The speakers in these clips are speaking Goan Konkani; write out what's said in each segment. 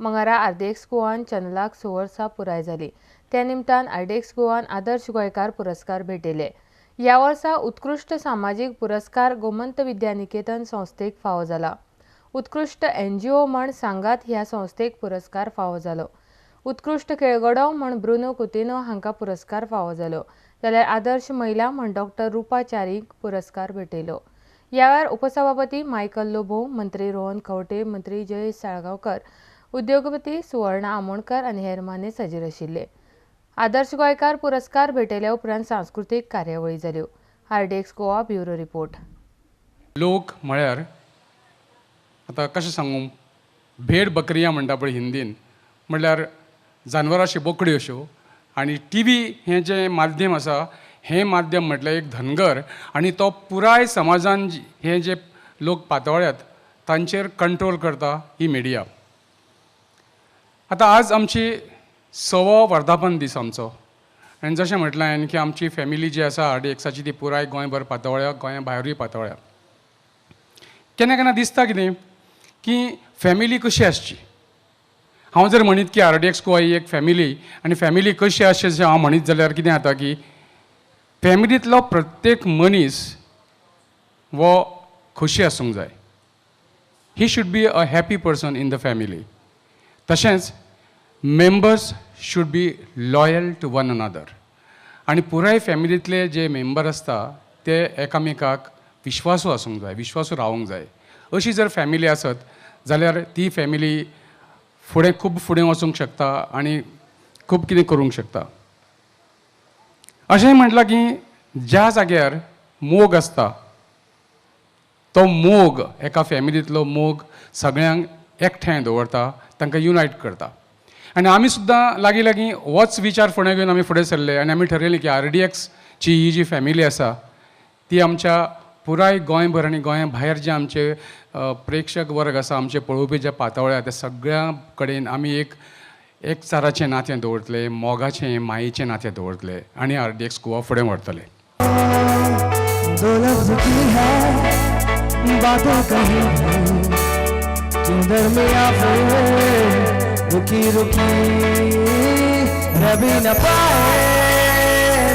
मंगळारा आरडीएक्स गोवान चॅनलाक 6 वर्सां पुराय जाली. त्या निमतान आरडीएक्स गोवान आदर्श गोंयकार पुरस्कार भेटयले. ह्या वर्सा उत्कृश्ट सामाजीक पुरस्कार गोमंत विद्या निकेतन संस्थेक फावो जाला. उत्कृश्ट एनजीओ म्हण सांगात ह्या संस्थेक पुरस्कार फावो जालो. उत्कृश्ट खेळगडो म्हण ब्रुनो कुतिनो हांकां पुरस्कार फावो जालो. जाल्यार आदर्श महिला म्हण डॉक्टर रुपा च्यारीक पुरस्कार भेटयलो. ह्या वेळार उपसभापती मायकल लोबो, मंत्री रोहन खंवटे, मंत्री जयेश साळगांवकर, उद्योगपती सुवर्णा आमोणकर आनी हेर मानेस्त हाजीर आशिल्ले. आदर्श गोंयकार पुरस्कार भेटयल्या उपरांत सांस्कृतीक कार्यावळी जाल्यो. RDX Goa bureau report. लोक म्हळ्यार आतां कशें सांगू, भेड बकरियां म्हणटा पळय हिंदीन, म्हळ्यार जानवरां अश्यो बोकड्यो अश्यो. आनी टी व्ही हें जें माध्यम आसा, हें माध्यम म्हटल्यार एक धनगर आनी तो पुराय समाजान हे जे लोक पातळ्ळ्यात तांचेर कंट्रोल करता ही मिडिया. आतां आज आमची 6वो वर्धापन दीस आमचो आनी जशें म्हटलें हांवें की आमची फॅमिली जी आसा आरडीएक्साची ती पुराय गोंयभर पातळ्ळ्या, गोंया भायरूय पातळ्ळ्या. केन्ना केन्ना दिसता कितें की फॅमिली कशी आसची. हांव जर म्हणीत की आरडीएक्स गोवा ही एक फॅमिली आनी फॅमिली कशी आसची अशें हांव म्हणीत जाल्यार कितें जाता की फॅमिलींतलो प्रत्येक मनीस हो खोशी आसूंक जाय. He should be a happy person in the family. तशेंच members should be loyal to one another. आनी पुराय फॅमिलींतले जे मेंबर आसता ते एकामेकाक विश्वासू आसूंक जाय, विश्वासू रावंक जाय. अशी जर फॅमिली आसत जाल्यार ती फॅमिली फुडें खूब फुडें वचूंक शकता आनी खूब कितें करूंक शकता. अशेंय म्हटलां की ज्या जाग्यार मोग आसता तो मोग एका फॅमिलींतलो मोग सगळ्यांक एकठांय दवरता, तांकां युनायट करता. आनी आमी सुद्दां लागीं लागीं होच विचार फुडें घेवन आमी फुडें सरले आनी आमी ठरयलें की आरडीएक्सची ही जी फॅमिली आसा ती आमच्या पुराय गोंयभर आनी गोंया भायर जे आमचे प्रेक्षक वर्ग आसा, आमचे पळोवपी जे पातळ्ळ्या त्या सगळ्यां कडेन आमी एक एकचाराचें नातें दवरतले, मोगाचें मायेचें नातें दवरतले आनी आरडीएक्स गोवा फुडें व्हरतले. दो लफ्ज की है बातें कहीं क्यों दरमियां फिर रुकी रुकी रह भी न पाए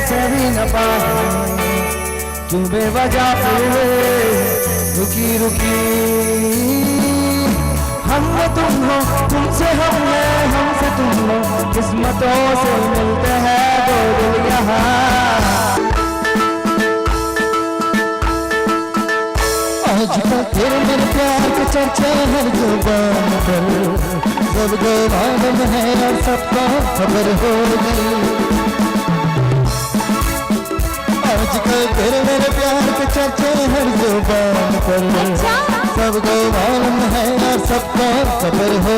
सह भी न पाए क्यों बेवजह फिर रुकी रुकी. हम हो तुम हो तुमसे हम है हमसे तुम हो किस्मतों से मिलते हैं दो दिल यहाँ. आजकल तेरे मेरे प्यार के चर्चे हर जुबान पर, सबको मालूम है और सबको खबर हो गई. आजकल तेरे मेरे प्यार के चर्चे हर जुबान पर, सबको मालूम है और सबको खबर हो